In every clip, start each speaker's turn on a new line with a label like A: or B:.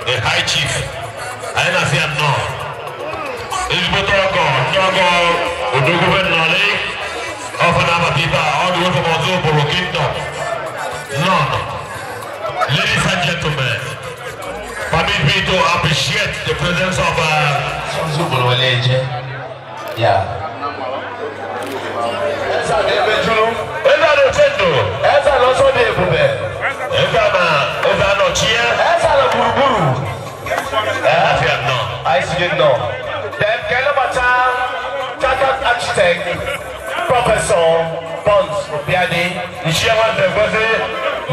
A: The High Chief. Anyị na-asị ya nnọọ. Ezigbote ọgọ, ndị ọgọ Odogwube Nnọlị, ọfọ na-abata ibe a, all the way from Ozubulu Kingdom. None. Ladies and gentlemen, permit me to appreciate the presence of
B: Ozubulu Oleje. Yeah.
A: Eze Ochendo.
B: Eze na Ebube.
A: Eze na Eze Anochie.
B: Eze na Gburugburu.
A: I
B: see you know. Then Kelebata Chartered Architect Professor Bonds Obiadi,
A: the chairman,
B: the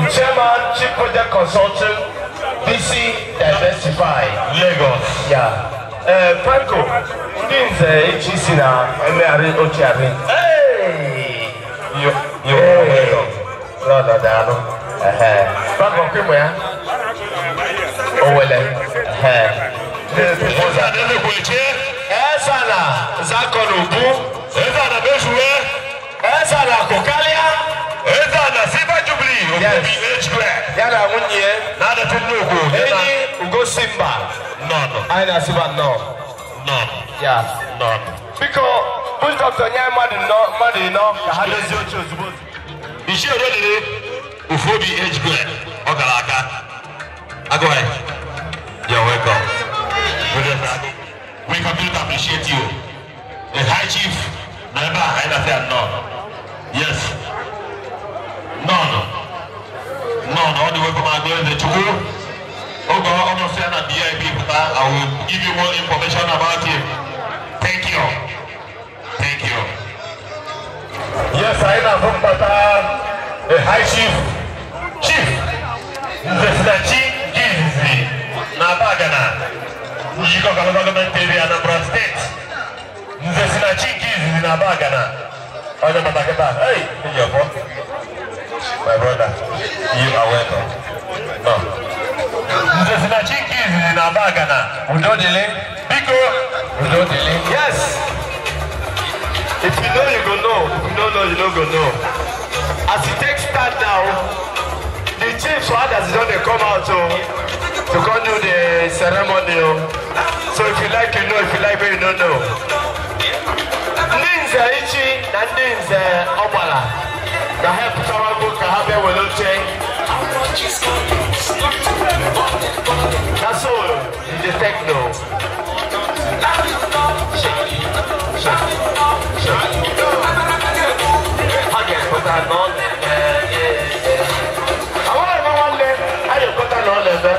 B: chairman, Chief Project Consultant, DC Diversify,
A: Lagos.
B: Yeah. Franco, ndị nze HEC na emegharị ochiarị. Hey!
A: You are welcome.
B: Lọlọ daalụ. Franco, kwemụ ya? Owele. Eze na Zakọrọ Ugwu.
A: Eze na Mezuwe.
B: Eze na Kokalia.
A: Eze na Silver Jubilee.
B: Yes. Ya na nwunye.
A: Na-adịtụ nnukwu.
B: Enyi Ugosimba.
A: None.
B: Anyị na-asịba nnọọ.
A: None.
B: Yeah.
A: None.
B: Biko, bush doctor nye mmadụ ịnọ ka ha dozie oche ozugbo.
A: Ichie Ododili Ufobi Ejigwe ọ gara aka. Agụghị. You're welcome. We continue to appreciate you. The High Chief, Naiba, I say none. Yes. None. None. All the way from Agro the Chukwu. Ogo, almost na BIP. I will give you more information about him. Thank you. Thank you. Yes, I am from Bata, the High Chief. Chief. Nzesinachi Gizizi. Nabagana. Njikọ Local Government Area, Anambra State. Nzesinachi Gizizi Nabagana. Onye Mataketa. Hey, my brother, you are welcome. No. Nzesinachi Gizizi Nabagana.
B: Udo dele.
A: Biko.
B: Udo dele. Yes. If you know, you go know. If you don't know, you don't go know. As it takes start now, the chiefs for others don't come out to come do the ceremony. So if you like, you know. If you like, you don't know. Ndị nze Ichi na ndị nze Ọgbala ga help Tarago ka ha bịa were oche. That's all. The techno. Shake, shake, shake. Ha ga-ekweta na ọ na-eme. Àwọn eme nwanne, ha ga-ekweta na ọ na-eme.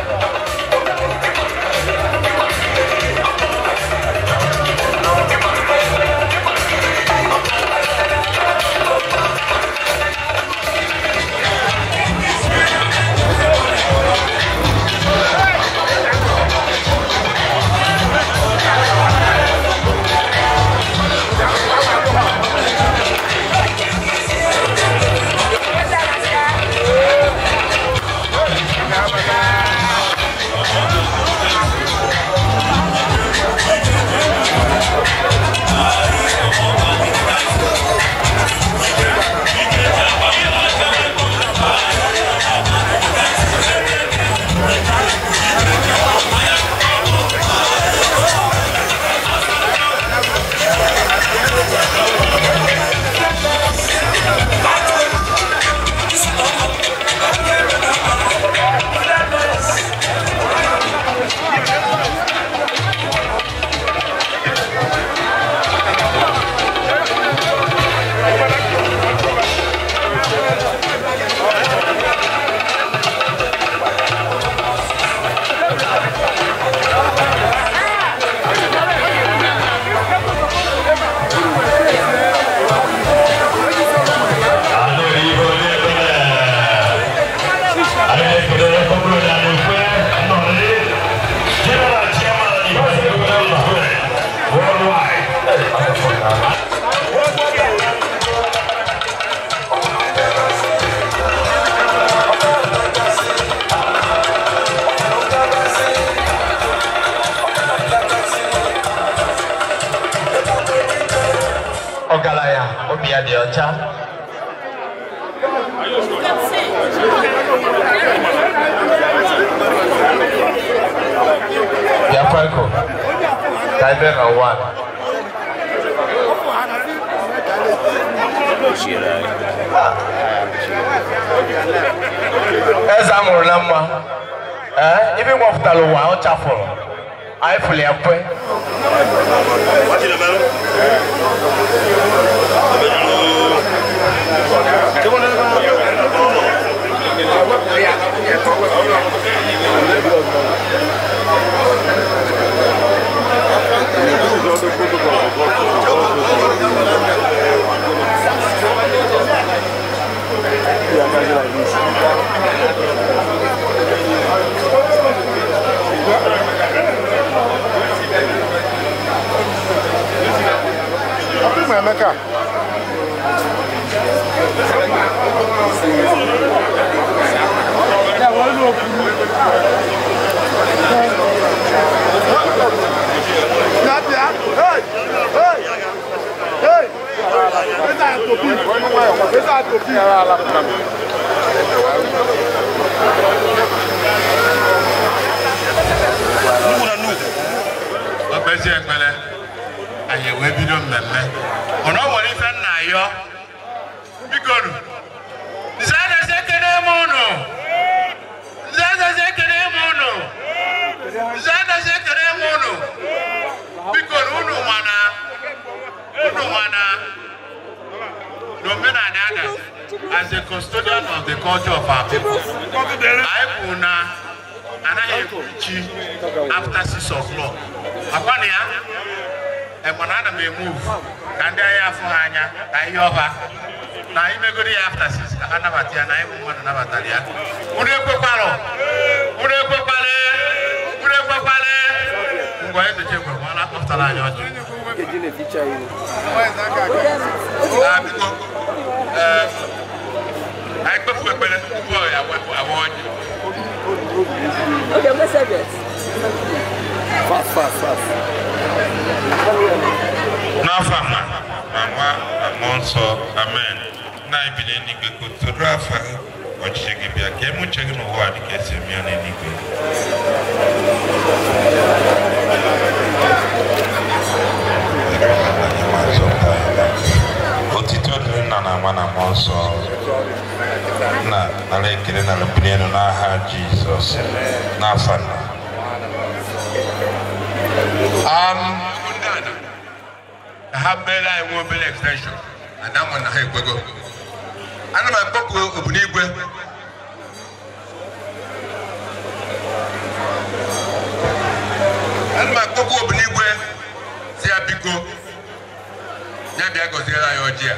B: Ọgaranya obi ya dị ọcha. Franco. Ka na 1. Eze amụrụ na mma. Ibe nwapụtara ụwa ọ chafụrụ. Anyị fụrụ ya kwe.
A: Okpesi ekpele anyị wee bido mmemme mana ọ nwere ife nna ayọ bikonu nze anaghị ekene m unu nze anaghị ekene m unu nze anaghị ekene m unu bikonu unu mana n'omenala ada as a custodian of the culture of our people anyị kwuru na anaghị ekwu chi after 6 o'clock. Akwana ya mana ana m emove ka ndị agha afụ ha anya ka ihe ọba na imegoro ya after 6 ka ha nabata ya na ịbụ mmadụ nabatara ya. Unu ekwekwalụ unu ekwekwale unu ekwekwale ngwa edoche ekwe ma ọ na-akpọpụtara anyị ọjị. Biko anyị kpepụ ekpere tupu ya awa ọjị.
C: Okay, I'm gonna serve it.
D: Fast, fast, fast.
E: N'afọ a na nwa na mmụọ nsọ, amen. Nna anyị bi n'eluigwe, ka otuto afa gị, ọchịchị gị bịa, ka eme uche gị n'ụwa dị ka esi eme ya n'eluigwe. Otito dịrị nna na nwa na mmụọ nsọ. Nna nara ekele na mbuli elu n'aha Jizọs. N'afa nna.
A: Ha mere anyị nwe obere extension and ama na ha ekwego. Ana m akpọku Ogbunigwe. Ana m akpọku Ogbunigwe si ya biko ya bịa gọziere anyị ọjị a.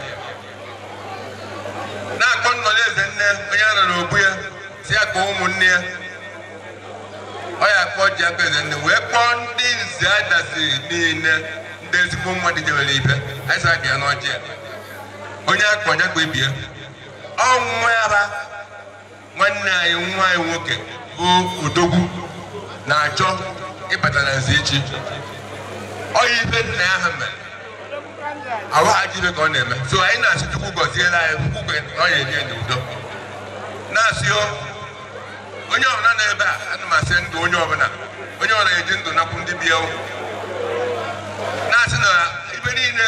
A: Na-akpọ nnọrọ eze nne onye a nọ n'ogbu ya si ya kpọọ ụmụnne ya. Ọ ya akpọ ji aka eze nne wee kpọọ ndị nze adasị niile ndị ezigbo mmadụ jewere ibe anyị sị abịa n'ọjị a. Onye akpọ ya kpebie ọnwụ ya nwanne anyị nwa anyị nwoke bụ Odogwu na-achọ ịbata na nze echi. Ọ ya ife nna ya ha mere awaghachi ibe ka ọ na-eme. So anyị na-asị Chukwu gọziere anyị, Chukwu na ọ ya enye n'udo. Na-asị onye ọbụla nọ ebe a, ana m asị ndụ onye ọbụla eji ndụ nakwu ndị bịa. Na-asị na ibe niile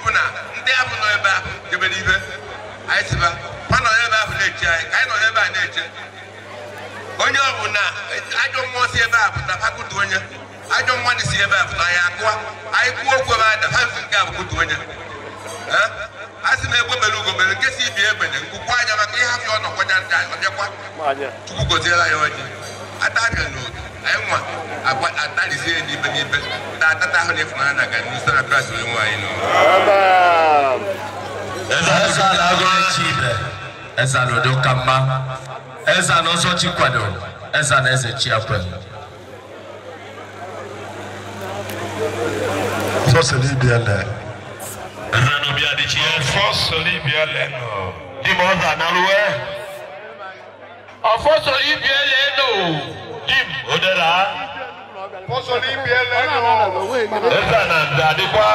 A: bụ na ndị abụ nọ ebe ahụ jebere ibe anyị sịba ha nọ ebe ahụ na-eche anyị ka anyị nọ ebe a na-eche. Onye ọbụla ajọ mmụọ si ebe a pụta ha kutu onye, ajọ mmadụ si ebe a pụta anyị akụwa anyị kwuo okwu ebe ada ha si nke a bụ kutu onye. A sị na egbe mere ugo mere nke si ibi egbene nkwukwu anya maka ihe afịa ọ nọkwaja ndị anyị ọbịakwa. Chukwu gọziere anyị ọjị ata abịa n'oge anyị nwa atalizie n'ibe n'ibe na atata ahụ na ịfụnanya na gani site na Kraịst onye nwe anyị nọ.
B: Eze na agụrụ Chibe, eze na udo ka mma, eze na ọzọ chi kwado, eze na eze chi akwe.
A: Eze na obi adịchi Di m ọzọ analụwe.
F: Ọfọsọ ibi ele no.
A: Di m odera. Eze na nze adịkwa.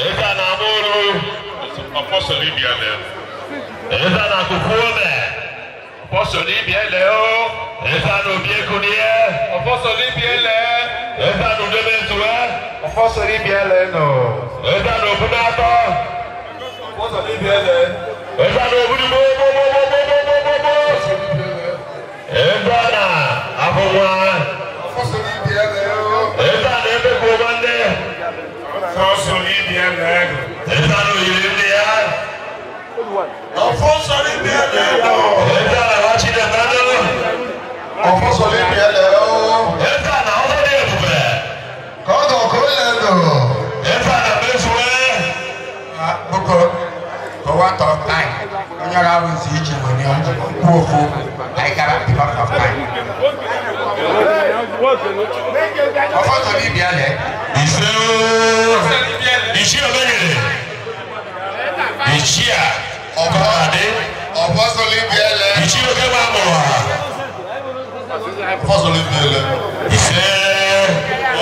A: Eze na amụrụ.
E: Ọfọsọ ibi ele.
A: Eze na akụkụ ome.
F: Ọfọsọ ibi ele o.
A: Eze na obi ekunie. Eze a na Udeme Ezuwe.
B: Ọfọsọrọ ibi ele nọ.
A: Eze a na Obunato.
B: Ọfọsọrọ ibi ele.
A: Eze a na Obudigbo gbogbogbogbogbogbo. Eze a na Afọnwa.
D: Ọfọsọrọ ibi ele.
A: Eze a na Ebekwu Nwanne.
E: Ọfọsọrọ ibi ele.
A: Eze a na Oyiri ndị ya.
E: Ọfọsọrọ ibi ele.
A: Eze a na Nwachinemelu.
D: Ọfọsọrọ ibi ele.
A: Eze a na Ọzọdị Ebube.
D: Ka ọ dọ̀ ka o lè lò.
A: Eze a na Mezue.
F: Boko, for want of time, onye ọrụ ahụ si iji nwere ọjị kwuo okwu, anyị gara because of time. Ọfọsọrọ ibi ele.
A: Ise ooo. Iṣẹ́ olóyèrè. Iṣẹ́ a. Ọ̀bọ̀dé.
D: Ọfọsọrọ ibi ele.
A: Iṣẹ́ oge wa mụrụ ha.
D: Ọfọsọrọ ibi ele.
A: Ise.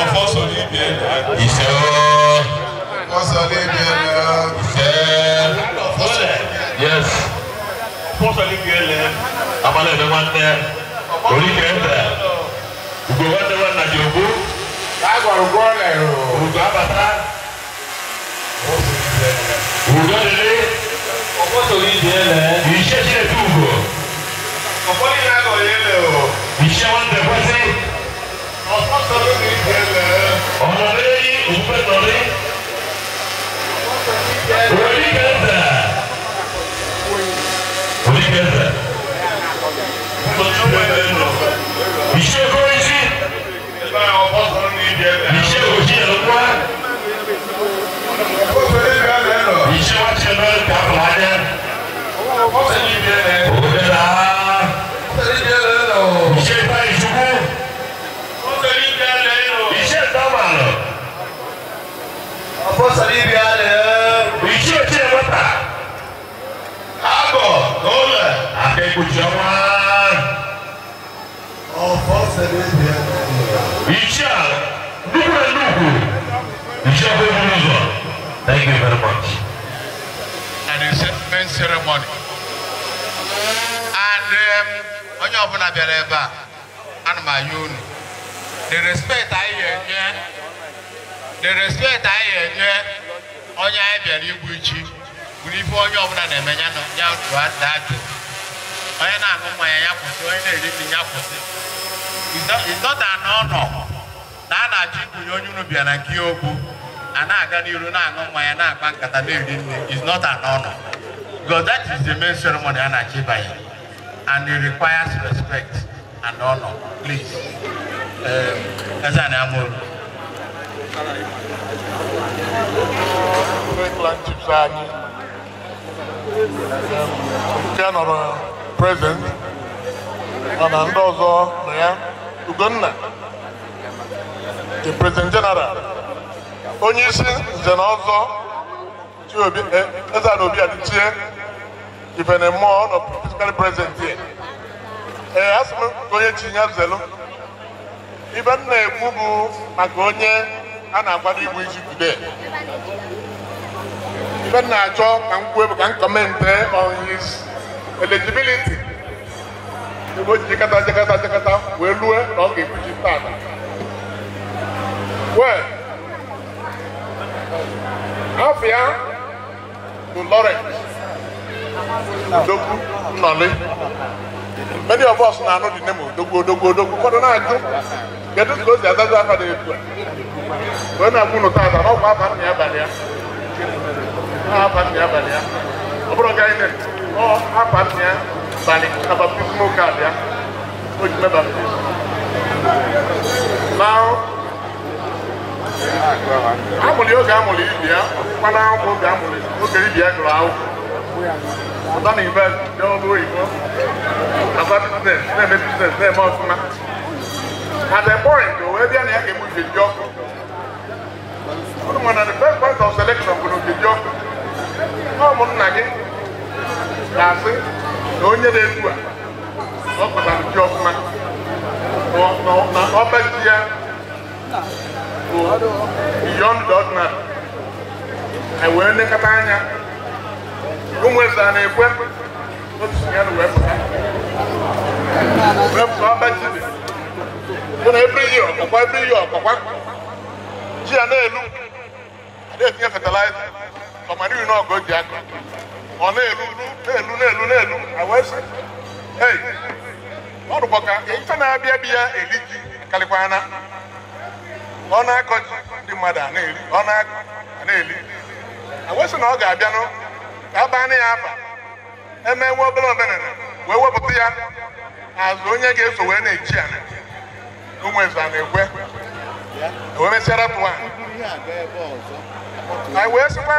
E: Ọfọsọrọ ibi ele.
A: Ise ooo.
D: Ọfọsọrọ ibi ele.
A: Ise. Yes.
E: Ọfọsọrọ ibi ele.
A: Amala ebe nwanne. Orike eze. Ugo nwanne nwanna dị ogbu. Ugo abata. Ugo lele.
B: Ọfọsọrọ ibi ele.
A: Iṣẹ́ Chineke ugo.
E: Ọfọdụ na-agọ ele o.
A: Iṣẹ́ nwanne kwesị.
E: Ọfọsọrọ ibi ele.
A: Ọ̀nà lẹ́yìn òfúfẹ́ nọ̀rí. Orike eze. Orike eze. Iṣẹ́ okoro isi.
E: Ọfọsọrọ ibi ele.
A: Iṣẹ́ òjì ẹ̀lọ́gbọ́.
E: Ọfọsọrọ ibi ele.
A: Iṣẹ́ wá ṣe lọ́rọ̀ ká fún anya.
E: Ọfọsọrọ ibi ele.
A: Òbẹ̀là.
D: Ọfọsọrọ ibi ele nọ.
A: Iṣẹ́ ìfá ìṣubú.
E: Ọfọsọrọ ibi ele.
A: Iṣẹ́ ìdámàlọ̀.
B: Ọfọsọrọ ibi ele.
A: Iṣẹ́ òjì ẹ̀wọ́ta.
E: Agọ n'ụlọ.
A: Akẹ́kọ̀ọ́ ọnwa.
D: Ọfọsọrọ ibi ele.
A: Iṣẹ́ a nnukwu nnukwu. Iṣẹ́ ọkọ̀ eburu ụzọ. Thank you very much.
F: And the settlement ceremony. And onye ọbụla bịara ebe a, ana m ayọ unu. The respect anyị enye, the respect anyị enye onye anyị bịara igbu ichi bụ ife onye ọbụla na-eme ya nọ ya dụọ daa jụụ. Onye na-aṅụ mmanya ya kwụsị, onye na-eri nri ya kwụsị. It's not an honor na a na-achọ ikwunye onye unu bịara nke ya okwu a na-aga n'iru na-aṅụ mmanya na-akpa nkata na-eri nri. It's not an honor because that is the main ceremony a na-achọ ịbanye and it requires respect and honor. Please. Eze a na-amụ
G: Clan chiefs anyị nke nọrọ present mana ndị ọzọ nọ ya. Ugonna, the president general, onye isi nze na ọzọ Eze Obi Adichie Ifene mmụọ nọ physically present here. Ee, asị m ka onye chi ya zelu. Ibe m na-ekwu bụ maka onye a na-akwado igbu isi today. Ibe m na-achọ ka m kwuo bụ ka m comment on his eligibility. Ebe o ji jekata jekata jekata wee lue na ọ ga-ekwuchi tata. Well, afọ ya bụ Lawrence Odogwu Nnọlị. Many of us na-anụ the name Odogwu Odogwu Odogwu. Ụfọdụ na-ajụ kedu ka o si azazi afa dị etu a. Wee na-agwụ unu tata na ọgwụ afa nna ya balị ya. Na afa nna ya balị ya. Ọ bụrụ ga anyị ọ afa nna ya balị na baptismal card ya. O ji mee baptism. Now, amụrụ oge amụrụ ibi ya, kwana akwụkwọ oge amụrụ oge ibi ya gụrụ akwụkwọ. Pụta na university jee ọrụ oyibo, nakwa biznes, na-eme biznes, na-eme ọfụma. At a point, o wee bịa na ya ga-egbu Nkeji ọkụ. Ụnụ ma na the first point of selection bụ na Nkeji ọkụ. Ọ ụmụnna gị ga-asị na onye na-etu a, ọ kpatara ji ọfụma, na ọba ji ya bụ beyond the ordinary. E wee nekọta anya ụmụ eze a na-ekwe otu si ya na wee pụta. Wee pụta ọba ji dị. Na every year ọkwa every year ọkwa ji ya na-elu na-etinye fertilizer ọmara na ọgụ ji akọ ọ na-elu na-elu na-elu na-elu awesị hey ọ dụkwa ka ife na-abịa bịa eri ji karịkwana ọ na-akọ ji ndị mmadụ a na-eri ọ na-akọ a na-eli awesị na ọ ga-abịanụ ka abanị ya aba emewe obere omenala wee wepụta ya azụ onye ga-eso wee na-echi ala ụmụ eze a na-ekwe wee mesịa rapụ anyị wee sịkwa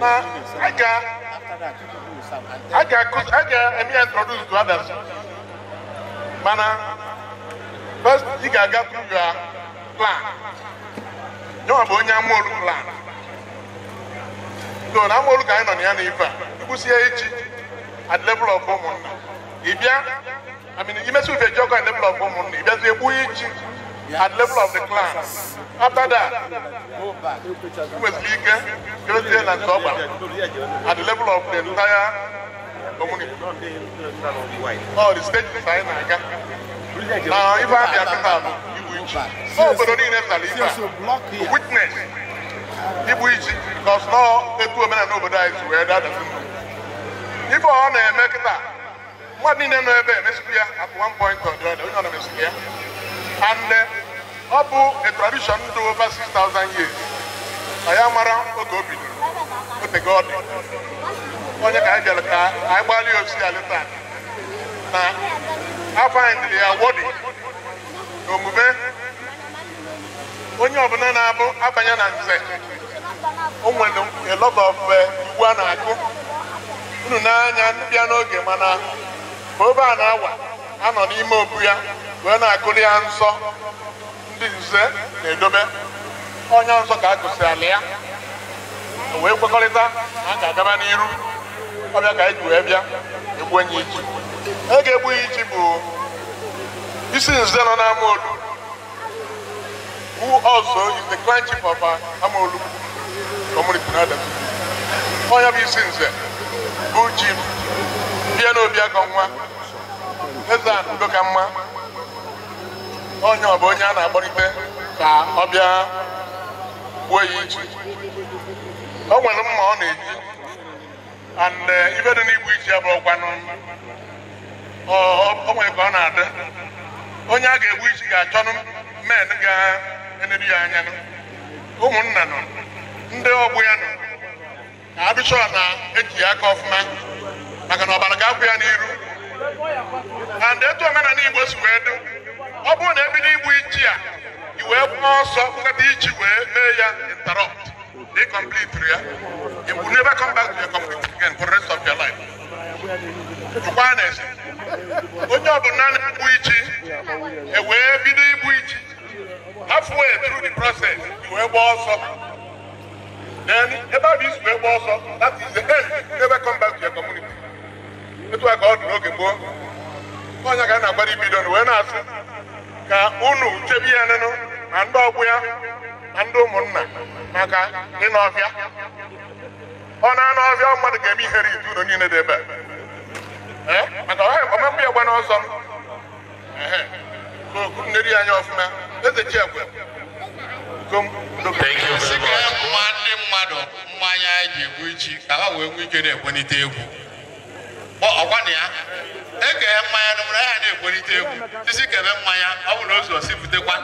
G: na a ga-eme ya introduce to others mana first ị ga-aga through your plan nyewa bụ onye Amaolu plan so na Amaolu ka anyị nọ na ya na ife a igbusie echi at level of ụmụnna ị bịa I mean, imesi ufe ji ọkụ at level of ụmụnna ị bịazie egbuo echi at level of the clan. After that, nwesịrị ike jezie na nke ọgbara at the level of the entire community. All the stages anyị na-aga. Na ife abịa kịta bụ igbu ichi. Obodo niile zara ife a. Witness igbu ichi because nọ etu omenala obodo anyị si wee dadasị ndụ. Ife ọ na-eme kịta mmadụ niile nọ ebe emesikwu ya at one point or the other, onye ọ na-emesikwu ya. And ọ bụ a tradition dị over 6,000 years. Anyị amara oge o bidoro, otego ọ dị. Onye ka anyị bịara ka anyị gbalịa osi ya leta na afọ anyị dịrị ya wọdị n'omume onye ọbụla na-abụ abanye na nze. O nwere a lot of iwu a na-akụ unu n'anya ndị bịa n'oge mana ka obe a na-awa anọ n'ime obu ya wee na-akụli ya nsọ ndị nze na-edobe onye nsọ ka a gụsị ala ya wee kwekọrịta na a ga-agaba n'iru ọbịa ka anyị ji wee bịa egbu enyi ichi. E ga-egbu ya ichi bụ isi nze nọ n'Amaolu who also is the clan chief of Amaolu community na Adazi. Onye bụ isi nze bụ chief bịa n'obi aka nwa eze a udo ka mma onye ọ bụ onye a na-akpọlite ka ọ bịa gbuo ya ichi. O nwere mma ọ na-eji and ife dị n'igbu ichi ya bụ ọkwanụ o nwere ka ọ na-adị onye a ga-egbu ichi ga-achọnụ men ga-enedu ya anya ụmụnna nọ ndị ọgbụ ya nọ ka adụchọ na eji ya aka ọfụma maka na ọbara ga-akwụ ya n'iru and etu omenala Igbo si wee dị ọ bụrụ na ebido igbu ichi a i wee gbaa ọsọ kpụkọta ichi wee mee ya interrupt they complete ya you will never come back to your community again for the rest of your life. Jụkwa na ese onye ọbụla na-egbu ichi e wee bido igbu ichi halfway through the process i wee gbaa ọsọ then ebe ahụ isi wee gbaa ọsọ that is the end. You never come back to your community. Etu a ka ọ dị n'oge gboo onye ka a na-agbara ibido wee na-asị ka unu chebe ya nụnụ na ndị ọgbụ ya na ndị ụmụnna maka ịnọ ọfịa. Ọ na-anọ ọfịa mmadụ ga-eme ihere itu unu niile dị ebe a maka ọmemgbe ya gba n'ọsọ neri anya ọfụma eze Chiekwe.
E: Thank you very much. Ndị mmadụ mmanya ji egbu ichi ka ha wee nwee ike na-ekwenite egwu ọkwa na ya eke mmanya nụmụrụ ya na-ekwenite egwu sisi kebe mmanya ọ bụ na ozu osi butekwa.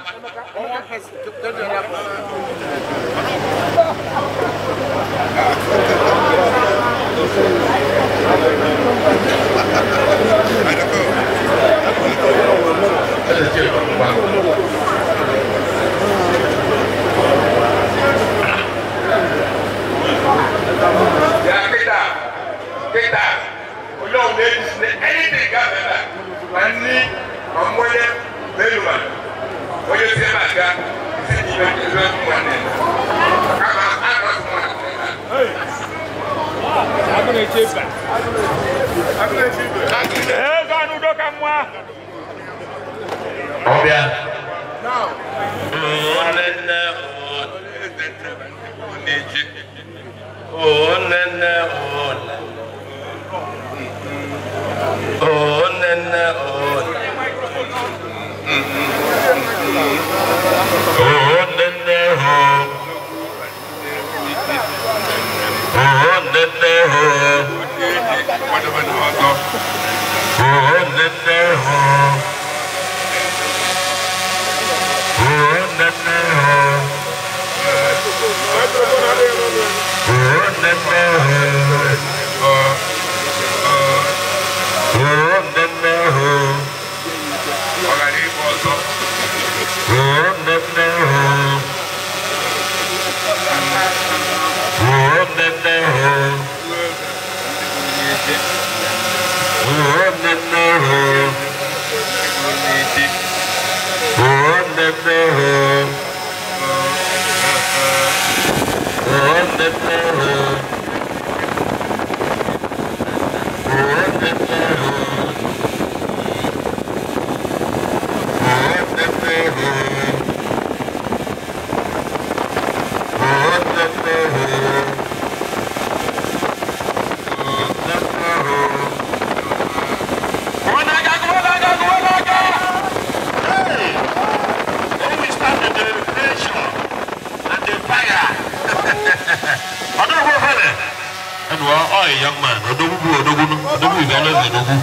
A: Young man, Odogu is always Odogu.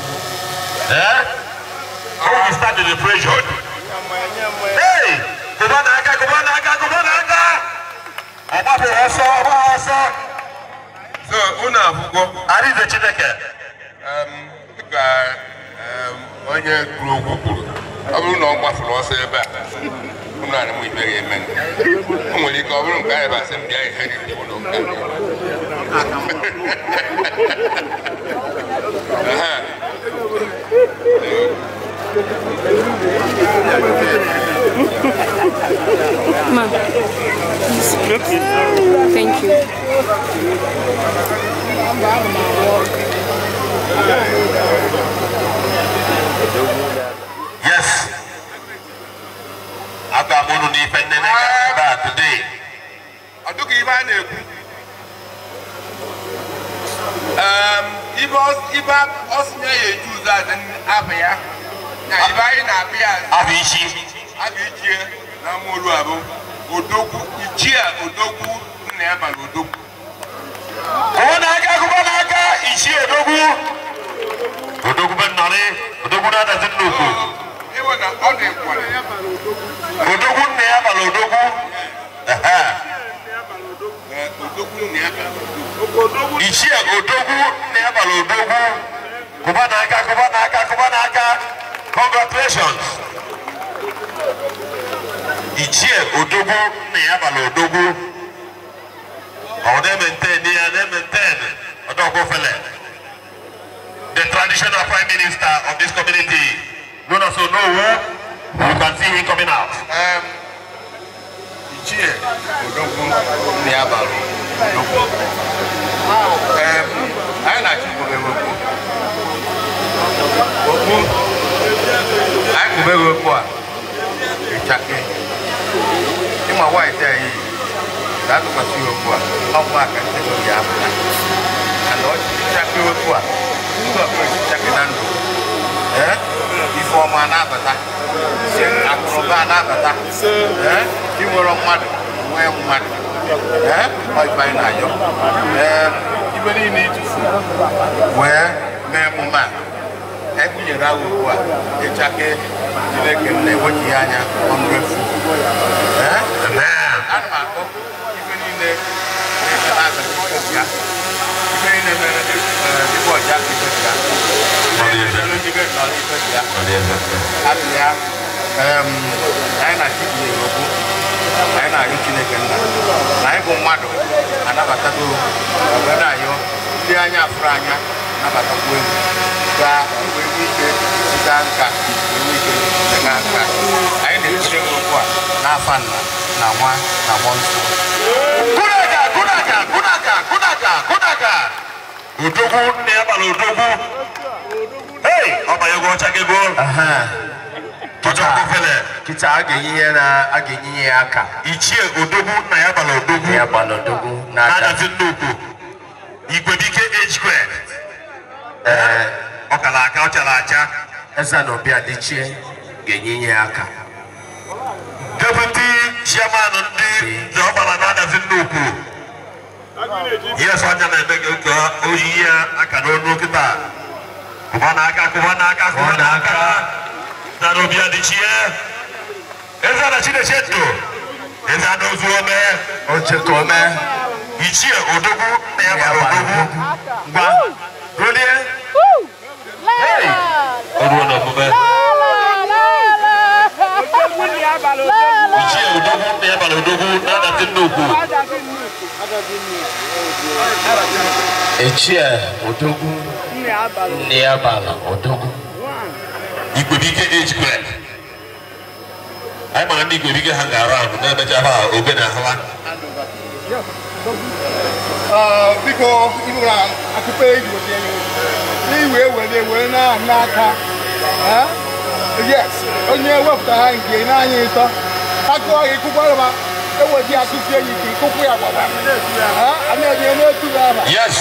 A: Eh? How we start the pressure? Hey! Kubanaka, Kubanaka, Kubanaka! Obapo oso, oba oso.
D: So, una abugo.
A: Ari the Chineke.
D: Dịka onye kwuru okwu kwuru, ọ bụrụ na ọ gbafuru ọsọ ebe a, unu ana m ibe ga-eme. O nwere ike ọ bụrụ nke anyị basị m bịa ihe gị obodo nke.
C: Ma, please. Thank you.
A: Yes. Agamunu ni fenene today.
D: Aduka ibe a na-ekwu. Ibe ọsịnya ya eju ụzọ azụ abụ ya. Na ibe anyị na-abịa ya.
A: Abụ ichi.
D: Abụ ichie na amaolu abụ. Odogwu ichie odogwu nna ya bara odogwu.
A: Kụọ n'aka kụọ n'aka ichie odogwu. Odogwu be nnọrị odogwu na-adazi nnukwu.
D: Ịwụ na ọ dị nkwale.
A: Odogwu nna ya bara odogwu.
D: Odogwu nna ya bara odogwu.
A: Ichie odogwu nna ya bara odogwu. Kụba n'aka kụba n'aka kụba n'aka. Congratulations. Ichie odogwu nna ya bara odogwu. Ọ na-maintain ya na-maintain odogwu fele. The traditional prime minister of this community, known as Onowu, you can see him coming out.
D: Ichie odogwu nna ya bara odogwu. Anyị na-achọ ikwube okwu. Okwu anyị kwubere okwu a ịchake. Ịma nwaanyị anyị na-atụkwasị ya okwu a ọkwa aka nchekwa ya apụta. And ọ ịchake okwu a ndị ọbụla ịchake na ndụ. Ife ọma na-abata. Akụnụba na-abata. Inwere mmadụ nwee mmadụ. Ọ ife anyị na-ayọ. Ibe niile itufu wee mee emume a ekpunyere ahụ ugbu a ịchake Chineke na-ewechi ya anya ọnụ efu. Ana m akpọ ife niile na-eme ya ife niile mere dịbụ ọja ife ya ife nọrọ ife ya abụ ya. Anyị na-achị kpunyere okwu anyị na-ayọ Chineke nna na anyị bụ mmadụ anabatago wee na-ayọ ndị anya afụrụ anya nabatakwu egwu ka wee nwee ike sita nka wee nwee ike sita nka. Anyị na-etinye okwu a n'afa nna na nwa na mmụọ nsọ.
A: Kunaka kunaka kunaka kunaka kunaka. Odogwu nna ya bara odogwu. Hey, ọ banyego ọchakego.
B: Kita a ga-enye na a ga-enye ya aka.
A: Ichie odogwu nna ya bara odogwu.
B: Ya bara odogwu
A: na-adazi nnukwu. Igwebike age square. Ọ kara aka ọ chara acha.
B: Eze na Obi Adichie ga-enye ya aka.
A: Deputy chairman ndị ọgbara na-adazi nnukwu. Yes, onye na-eme ka oyiyi ya aka n'ọnụ kịta. Kụba n'aka kụba n'aka kụba n'aka. Na Obi Adichie. Eze na Chineke ndụ. Eze na ozu ome.
B: Oche ka ome.
A: Ichie odogwu nna ya bara odogwu.
B: Ngwa. Rolie.
A: Hey! Oruo na omume.
B: Ichie Odogwu Nniabala Odogwu.
A: Igwebike age grade. Anyị mara ndị Igwebike ha ga-around na-emecha ha obe na ha.
H: Biko ịbụra akụkọ eji n'iwe were n'aka. Yes, onye wepụta ha nke n'anya ịtọ akụọ gị kụkwara ma eweji akụzi enyi ka ịkụkwụ ya gbaba.
A: Yes.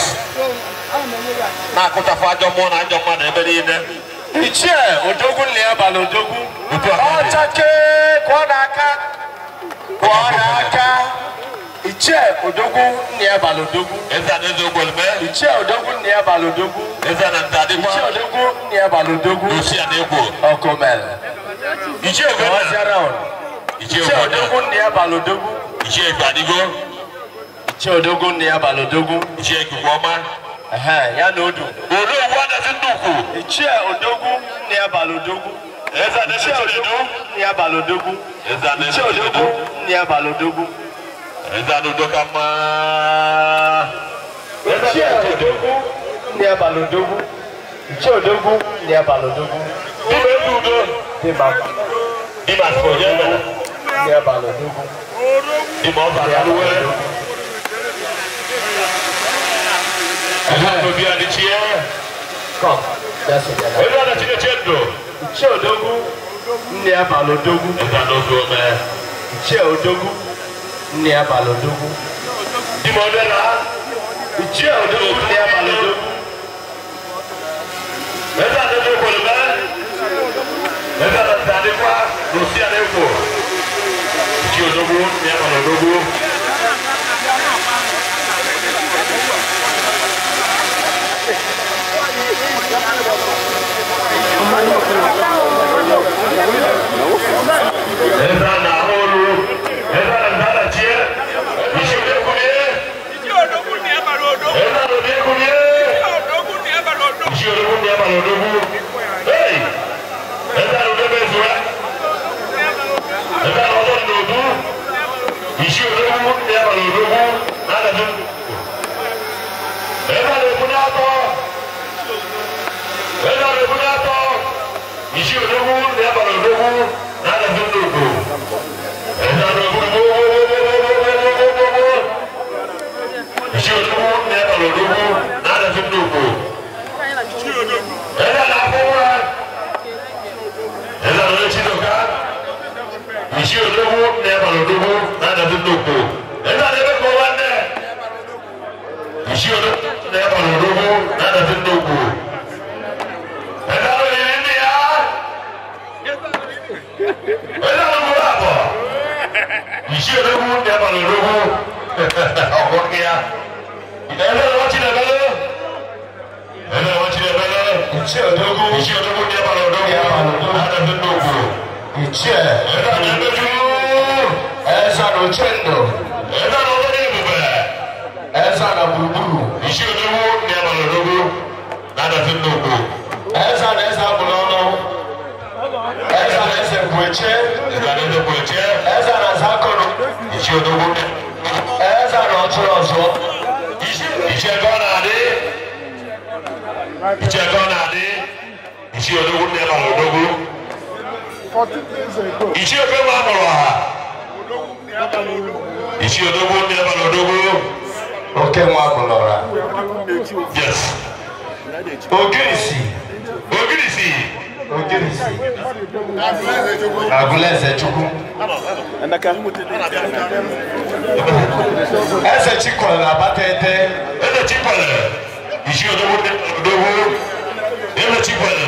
A: Na-akụchafụ ajọ mmụọ na ajọ mmadụ ebe niile.
B: Ichie Odogwu Nniabala Odogwu. Ọchake kụọ n'aka. Kụọ n'aka. Ichie Odogwu Nniabala Odogwu.
A: Eze na eze ogbolme.
B: Ichie Odogwu Nniabala Odogwu.
A: Eze na ntadịkwa.
B: Ichie Odogwu Nniabala Odogwu.
A: Osi a na-ekwo.
B: Ọkụmel.
A: Ichie Ogonna.
B: Ichie Odogwu Nniabala Odogwu.
A: Ichie Gbadigo.
B: Ichie Odogwu Nniabala Odogwu.
A: Ichie Ikuku Ọma.
B: Ya na Odu.
A: Odogwu Adazi Nnukwu.
B: Ichie Odogwu Nniabala Odogwu.
A: Eze na eze Chinedu.
B: Nniabala Odogwu.
A: Eze na eze
B: Ichie Odogwu Nniabala Odogwu.
A: Eze na udo ka mma.
B: Ichie Odogwu Nniabala Odogwu. Ichie Odogwu Nniabala Odogwu.
A: Dima eze udo.
B: Dima.
A: Dima onye mere.
B: Nniabala Odogwu.
A: Dima ọba alụwe. Eze obi adịchie.
B: Come. That's it.
A: Eze na Chineke ndụ.
B: Ichie Odogwu Nniabala Odogwu.
A: Eze na ozu ome.
B: Ichie Odogwu Nniabala Odogwu.
A: Dima odela.
B: Ichie Odogwu Nniabala Odogwu.
A: Eze na eze okolome. Eze na ntadịkwa na osi a na-ekwo. Ichie Odogwu Nniabala Odogwu. Eze na olu. Eze na ntadachie. Ichie Odogwu nie. Eze na Odogwu nie. Ichie Odogwu Nniabala Odogwu. Hey! Eze na Odogwu ezue. Eze na ọzọ n'obu. Ichie Odogwu Nniabala Odogwu na-adazi. Eze na ebu n'atọ. Eze na ebu n'atọ. Ichie Odogwu Nniabala Odogwu na-adazi nnukwu. Eze na obu gbogbogbogbogbogbogbogbo. Ichie Odogwu Nniabala Odogwu na-adazi nnukwu. Eze na-afọ ụra. Eze na onye Chidoka. Ichie Odogwu Nniabala Odogwu na-adazi nnukwu. Eze na ebe ka ụwa nne. Ichie Odogwu Nniabala Odogwu na-adazi nnukwu. Eze na oyiri ndị ya. Eze na ogburu abụọ. Ichie Odogwu Nniabala Odogwu. Ọgwụ ndị ya. Eze na ọchị na-ebele. Eze na ọchị na-ebele.
B: Ichie Odogwu.
A: Ichie Odogwu Nniabala Odogwu na-adazi nnukwu.
B: Ichie.
A: Eze na emeju.
B: Eze na Ochendo.
A: Eze na ọlọ́dẹ ebube.
B: Eze na gburugburu.
A: Ichie Odogwu Nniabala Odogwu na-adazi nnukwu.
B: Eze na eze abụrụ ọnụ. Eze na eze Kweche.
A: Eze na eze Kweche.
B: Eze na Zakọrọ.
A: Ichie Odogwu.
B: Eze na ọchụrụ ọzọ.
A: Ichie ebe ọ na-adị. Ichie ebe ọ na-adị. Ichie Odogwu Nniabala Odogwu.
G: 14 days ago.
A: Ichie ofe nwa amụrụ ọha. Ichie Odogwu Nniabala Odogwu.
B: Oke nwa amụrụ ọha.
A: Yes.
B: Ogirisi.
A: Ogirisi.
B: Ogirisi. Agụleze Chukwu. Eze Chikwere na Abatete.
A: Eze Chikwere. Ichie Odogwu Nniabala Odogwu. Eze Chikwere.